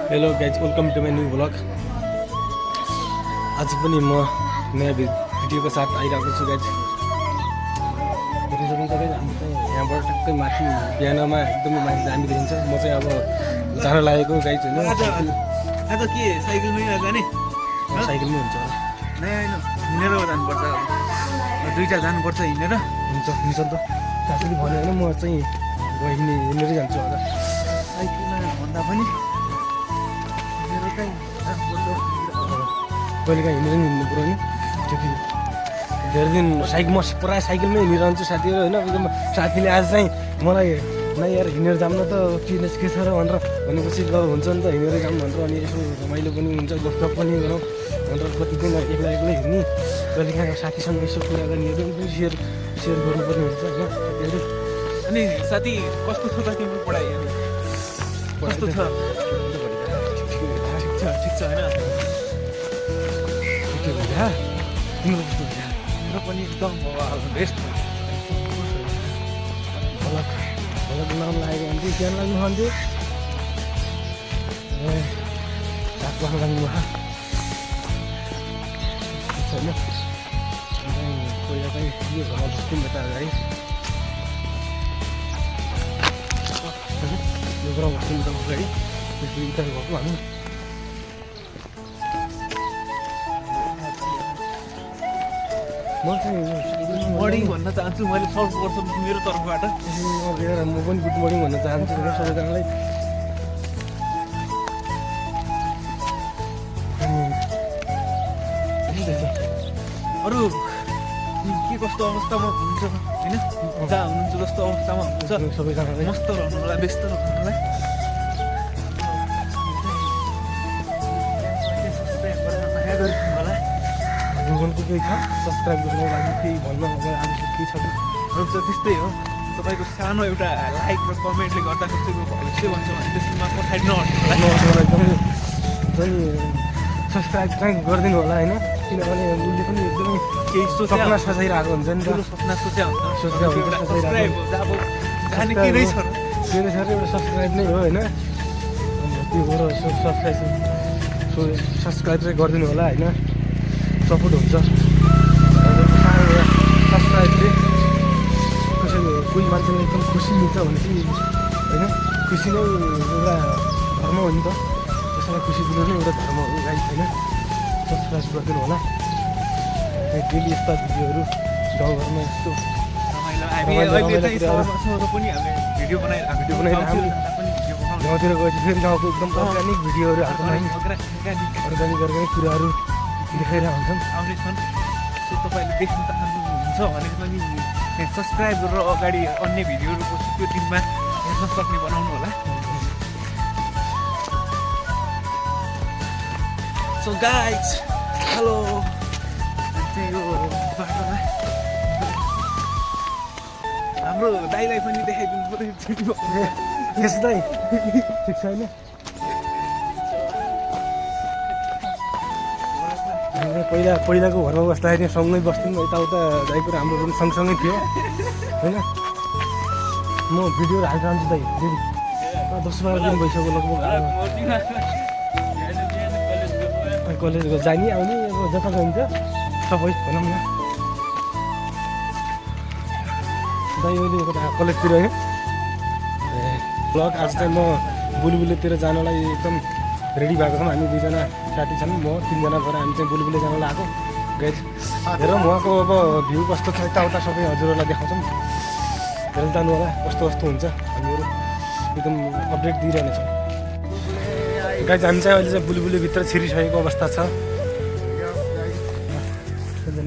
Hello guys, welcome to my new blog. आज पनि म नयाँ भिडियोको साथ आइरहेको छु गाइज। यहाँबाट टक्कै माथि बिहानमा एकदमै माथि दामी देखिन्छ। म चाहिँ अब जान लागेको गाइज होइन। आज के साइकलमै जाने? साइकलमै हुन्छ होला। नयाँ होइन, हिँडेर जानुपर्छ। दुईवटा जानुपर्छ हिँडेर। हुन्छ हुन्छ नि त। साथीले भन्यो होइन, म चाहिँ हिँडेरै जान्छु होला। साइकलमा भन्दा पनि मेरो चाहिँ कहिले काहीँ हिँडेर हिँड्नु पऱ्यो नि। त्यो कि धेरै दिन म प्रायः साइकलमै हिँडिरहन्छु साथीहरू होइन। एकदम साथीले आज चाहिँ मलाई नै यार हिँडेर जाऊँ न त के छ र भनेर भनेपछि ल हुन्छ नि त हिँडेरै जाऊँ भनेर। अनि यसो रमाइलो पनि हुन्छ, गफगफ पनि गरौँ भनेर कति दिन एक्लै हिँड्ने। कहिले काहीँ साथीसँग यसो कुराकानीहरू पनि सेयर गर्नुपर्ने हुन्छ होइन साथीहरू। अनि साथी कस्तो छ त तिम्रो पढाइ? कस्तो छ? ठिक छ होइन? तिम्रो कस्तो हुन्छ? तिम्रो पनि एकदम बेस्ट। भलक नाम लागेको हुन्थ्यो, ज्ञान लाग्नु खान्थ्यो। ए सात वर्ष लाग्नु भयो होइन। पहिला चाहिँ के घरमा बस्थ्यौँ यता अगाडि, यो घरमा बस्थ्यौँ त अगाडि, त्यसपछि उता गएको हामी। म चाहिँ मर्निङ भन्न चाहन्छु मैले सर्नुपर्छ मेरो तर्फबाट। म पनि गुड मर्निङ भन्न चाहन्छु सबैजनालाई। अरू के कस्तो अवस्थामा हुनुहुन्छ होइन? जहाँ हुनुहुन्छ जस्तो अवस्थामा हुन्छ सबैजनालाई मस्त रहनुलाई, व्यस्त रहनुलाई। सब्सक्राइब गरेर माया गरिदिनु होला। जीवनको केही छ सब्सक्राइब गर्नुको लागि केही भन्न आज केही छ कि हुन्छ त्यस्तै हो। तपाईँको सानो एउटा लाइक र कमेन्टले गर्दा कसैको भविष्य भन्छ भने त्यसमा पठाइ नहट्नु होला। एकदमै चाहिँ सब्सक्राइब चाहिँ गरिदिनु होला होइन। किनभने उसले पनि एकदमै केही सपना सजाइरहेको हुन्छ नि त। ठुलो सपना सोच्या हुन्छ। सोचेको हुन्छ, एउटा सजाइरहेको सब्सक्राइब हो अब जाने के नै छ र? त्यो नै छ र, एउटा सब्सक्राइब नै हो होइन। त्यो हो र सब्सक्राइब चाहिँ गरिदिनु होला होइन। सपोर्ट हुन्छ सब्सक्राइबले। कसैले कोही मान्छेले एकदम खुसी मिल्छ भने चाहिँ होइन, खुसी नै एउटा धर्म हो नि त। त्यसलाई खुसी दिनु नै एउटा धर्म हो गाइस होइन। सब्सक्राइब गरिदिनु होला। डेली यस्ता भिडियोहरू गाउँघरमा यस्तो रमाइलो हामी अहिले चाहिँ सहरमा पनि हामी भिडियो बनाइरहेको गाउँतिर गएपछि फेरि गाउँको एकदम अर्ग्यानिक भिडियोहरू अर्ग्यानिक कुराहरू देखाइरहेको हुन्छन्, आउनेछन्। सो तपाईँले देख्न चाहनुहुन्छ भने पनि सब्सक्राइब गरेर अगाडि अन्य भिडियोहरू त्यो दिनमा हेर्न सक्ने बनाउनु होला। सो गाइज हेलो, यो बाटोमा हाम्रो दाइलाई पनि देखाइदिनु पऱ्यो। यस्तै ठिक छैन। पहिलाको घरमा बस्दाखेरि सँगै बस्थ्यौँ, यताउता दाइपुर हाम्रो रुम सँगसँगै थियो होइन। म भिडियोहरू हालिरहन्छु दाइ फेरि 10-12 दिन भइसक्यो लगभग। कलेज जाने आउने अब जता जान्छ सबै भनौँ न। दाइ अहिले कता कलेजतिर होइन। ब्लग आज चाहिँ म बुलबुलेतिर जानलाई एकदम रेडी भएको छौँ। हामी दुईजना साथी छन्, म 3जना भएर हामी चाहिँ बुलबुले जानलाई आएको गाइज। हेरौँ उहाँको अब भ्यू कस्तो छ, यताउता सबै हजुरहरूलाई देखाउँछौँ। हेरेर जानु होला कस्तो कस्तो हुन्छ। हामीहरू एकदम अपडेट दिइरहनेछौँ गाइज। हामी चाहिँ अहिले चाहिँ बुलबुलेभित्र छिरिसकेको अवस्था छ।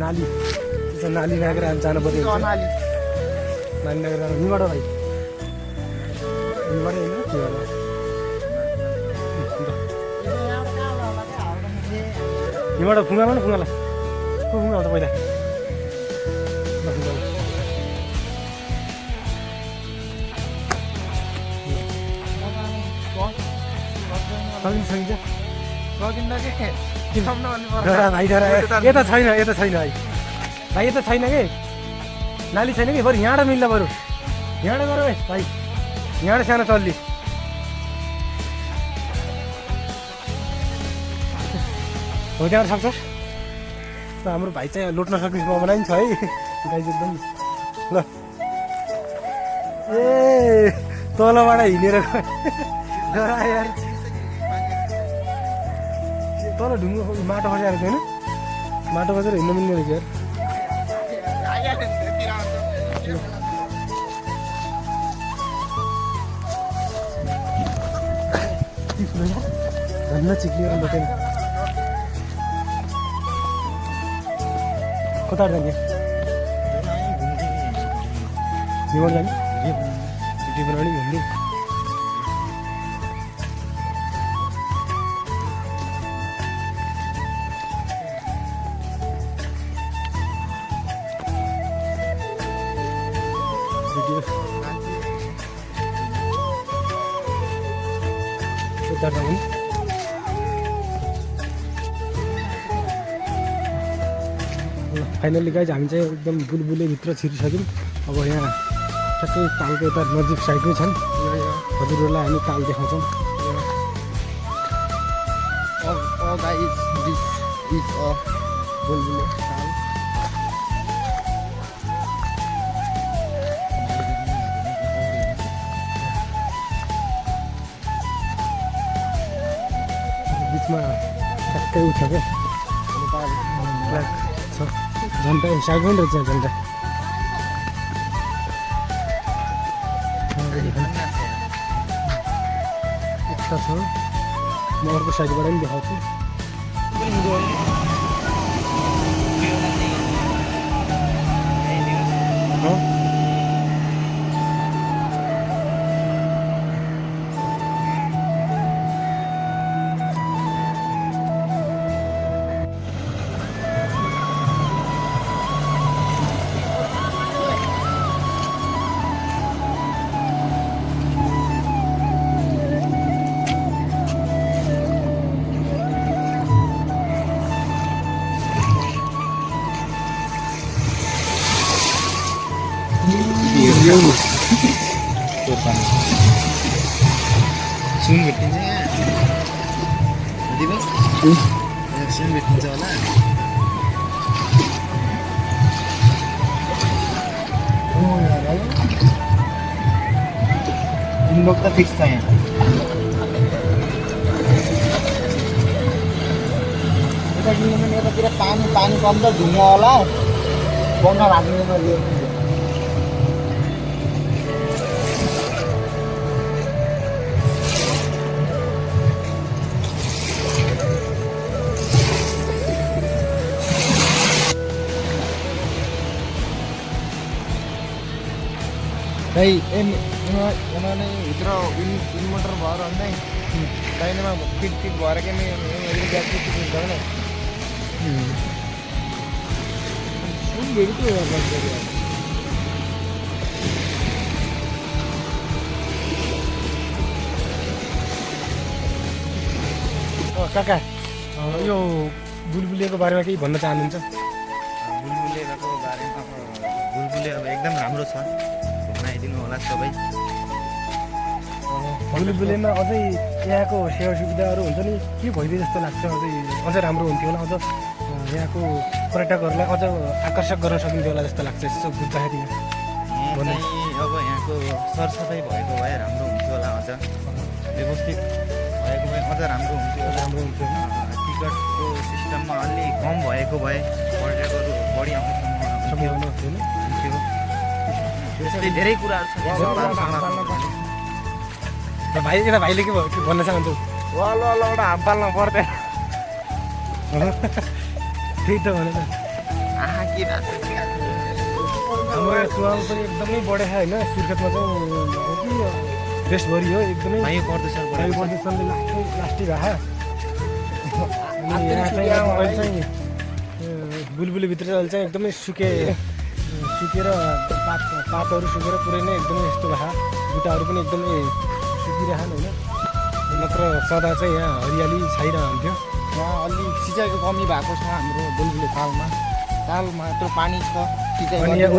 नाली नाली नागेर हामी जानु पर्ने हुन्छ। नाली नागेर जानु निबाट भाइ निबाट होइन निबाट फुङ्गामा न फुङ्गाला को फुङ्गा आउँछ पहिला भाइ यता छैन भाइ भाइ यता छैन कि नाली छैन कि बरु यहाँबाट मिल्ला बरु यहाँबाट गरौँ है भाइ। यहाँ सानो चल्ली हो त्यहाँबाट सक्छस् ल हाम्रो भाइ चाहिँ लुट्न सक्ने सम्भावना नि छ है गाई चाहिँ एकदम ल ए तलबाट हिँडेर यार तल ढुङ्गो माटो खसेर होइन माटो खसेर हिँड्नु मिल्ने रहेछ यार धन्न चिक्लिएर बसेन कता जाने निवर जाने भिडियो बनाउने घुम्ने भिडियो कता जाने फाइनली गाइज हामी चाहिँ एकदम बुलबुलेभित्र छिरिसक्यौँ अब यहाँ ठ्याक्कै तालको यता नजिक साइडमै छन् हजुरहरूलाई हामी ताल देखाउँछौँ बुलबुले ताल बिचमा ठ्याक्कै उठ क्या ब्ल्याक छ झन्डा साइड पनि रहेछ झन्डा यता छ म अर्को साइडबाट पनि देखाउँछु सुन भेटिन्छ यहाँ दिवस सुन भेटिन्छ होला इनबक त फिक्स छ यहाँ यता किनभने यतातिर पानी कम त ढुङ्गा होला बङ्गा लाग्ने भाइ एमाले भित्र इन्भर्टर भएर अन्दै दाहिनेमा फिट भएर के ग्यास फिट हुन्छ होइन काका यो बुलबुलेको बारेमा केही भन्न चाहनुहुन्छ बुलबुलेको बारेमा बुलबुले अब एकदम राम्रो छ घुमाइदिनु होला सबै बुलबुलेमा अझै यहाँको सेवा सुविधाहरू हुन्छ नि के भइदियो जस्तो लाग्छ अझै राम्रो हुन्थ्यो होला अझ यहाँको पर्यटकहरूलाई अझ आकर्षक गर्न सकिन्थ्यो होला जस्तो लाग्छ यसो बुझ्दाखेरि यहाँ चाहिँ अब यहाँको सरसफाइ भएको भए राम्रो हुन्थ्यो होला अझ व्यवस्थित भएको भए अझ राम्रो हुन्थ्यो राम्रो हुन्थ्यो टिकटको सिस्टममा अलि कम भएको भए पर्यटकहरू बढी आउने सम्भावना हुन्थ्यो त्यस्तै धेरै कुराहरू छ भाइ यता भाइले के भन्न चाहन्छु एउटा हाम पाल्न पर्दैन त्यही त भने त हाम्रो यहाँ चुवामा पनि एकदमै बढेको छ होइन सुर्खेतमा चाहिँ देशभरि हो एकदमै वायु प्रदूषणले लास्टै भए अनि यहाँ चाहिँ अहिले चाहिँ बुलबुलीभित्र अहिले चाहिँ एकदमै सुकेर पातहरू सुकेर पुरै नै एकदमै यस्तो भए बुट्टाहरू पनि एकदमै सुकिरहेन होइन नत्र सदा चाहिँ यहाँ हरियाली छाइरहन्थ्यो यहाँ अलि सिँचाइको कमी भएको छ हाम्रो बुलबुले तालमा यत्रो पानी छ अनि यहाँ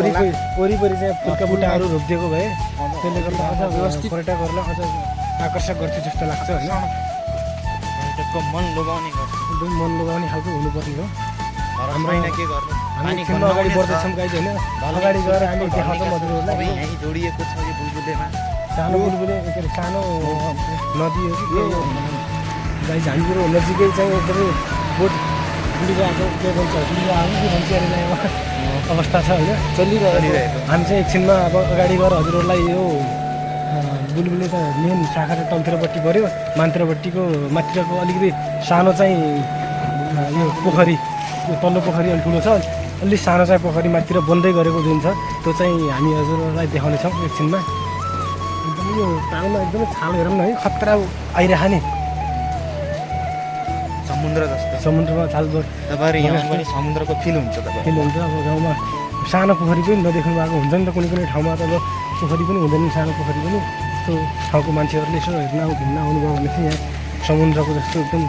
वरिपरि चाहिँ फुलका बुट्टाहरू रोपिदिएको भए त्यसले गर्दा अझ व्यवस्थित पर्यटकहरूलाई अझ आकर्षक गर्थ्यो जस्तो लाग्छ होइन पर्यटकको मन लोभाउने गर्छ एकदम मन लगाउने खालको हुनुपर्ने हो हाम्रो छैन के गर्नु हामी पानी एकछिनमा अगाडि बढ्दैछौँ गाइज होइन अगाडि गएर हामी देखाउँछौँ अब मधुरहरूलाई यहीँ जोडिएको छ यो बुलबुलेमा सानो बुलबुले के अरे सानो नदी हो कि गाइज हाम्रो नजिकै चाहिँ एकदमै बोट डुलिरहेको के भन्छ डुलिरहेको के भन्छ अरे अवस्था छ होइन चलिरहेको हामी चाहिँ एकछिनमा अब अगाडि गएर हजुरहरूलाई यो बुलबुले त मेन शाखा र तलतिरपट्टि पऱ्यो मानतिरपट्टिको माथिरको अलिकति सानो चाहिँ यो पोखरी यो तल्लो पोखरी अलि ठुलो छ अलि सानो चाहिँ पोखरी माथितिर बन्दै गरेको जुन छ त्यो चाहिँ हामी हजुरहरूलाई देखाउनेछौँ एकछिनमा एकदम यो टाउमा एकदमै छाल हेरौँ न है खतरा आइरह नि समुद्र जस्तो समुद्रमा छाल तपाईँहरू यहाँ पनि समुद्रको फिल हुन्छ तपाईँ फिल हुन्छ अब गाउँमा सानो पोखरी पनि नदेख्नु भएको हुन्छ नि त कुनै कुनै ठाउँमा त अब पोखरी पनि हुँदैन सानो पोखरी पनि त्यस्तो ठाउँको मान्छेहरूले यसो हेर्न घुम्न आउनुभयो भने चाहिँ यहाँ समुद्रको जस्तो एकदम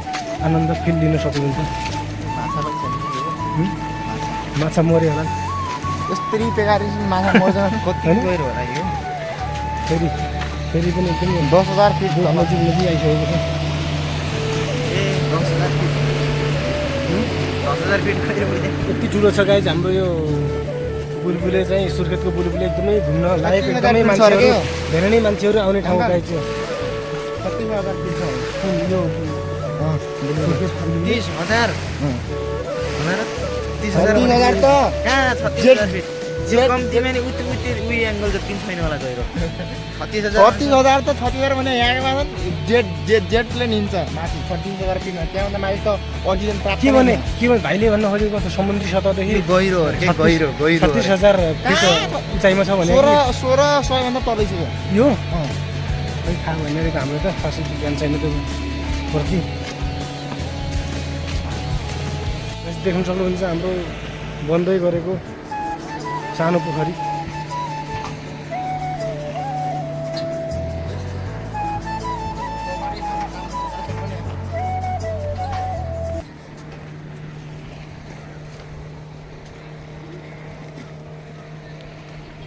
आनन्द फिल लिन सक्नुहुन्छ माछा पनि छ नि माछा मऱ्यो होला यस्तरी बेकारी माछा मर्छ कति होइन? गएर होला यो फेरि फेरि पनि एकदमै 10,000 फिट नजिक नजिक आइसकेको छ ए 10,000 फिट 10,000 फिट कहिले पुग्यो यति ठुलो छ गाइज हाम्रो यो बुलबुले चाहिँ सुर्खेतको बुलबुले एकदमै घुम्न लायक एकदमै मान्छेहरू धेरै नै मान्छेहरू आउने ठाउँ गाइज चाहिँ कति हजार फिट छ यो सुर्खेत 30,000 भनेर 30,000 त कहाँ 36,000 फिट यो कम्तीमा नि उति उयो एङ्गल जति छैन होला गहिरो 30,000 त 30,000 भने यहाँमा जेट प्लेन हिँड्छ माथि 30,000 फिटमा त्यहाँभन्दा माथि त अक्सिजन प्राप्त के भने भाइले भन्न खोजेको त समुद्री सतहदेखि गहिरो 36,000 फिट उचाइमा छ भने 1600 भन्दा तलै छ यो खै थाहा भइरहेको हाम्रो त खासै ज्ञान छैन त्यो प्रति देख्न सक्नुहुन्छ हाम्रो बन्दै गरेको सानो पोखरी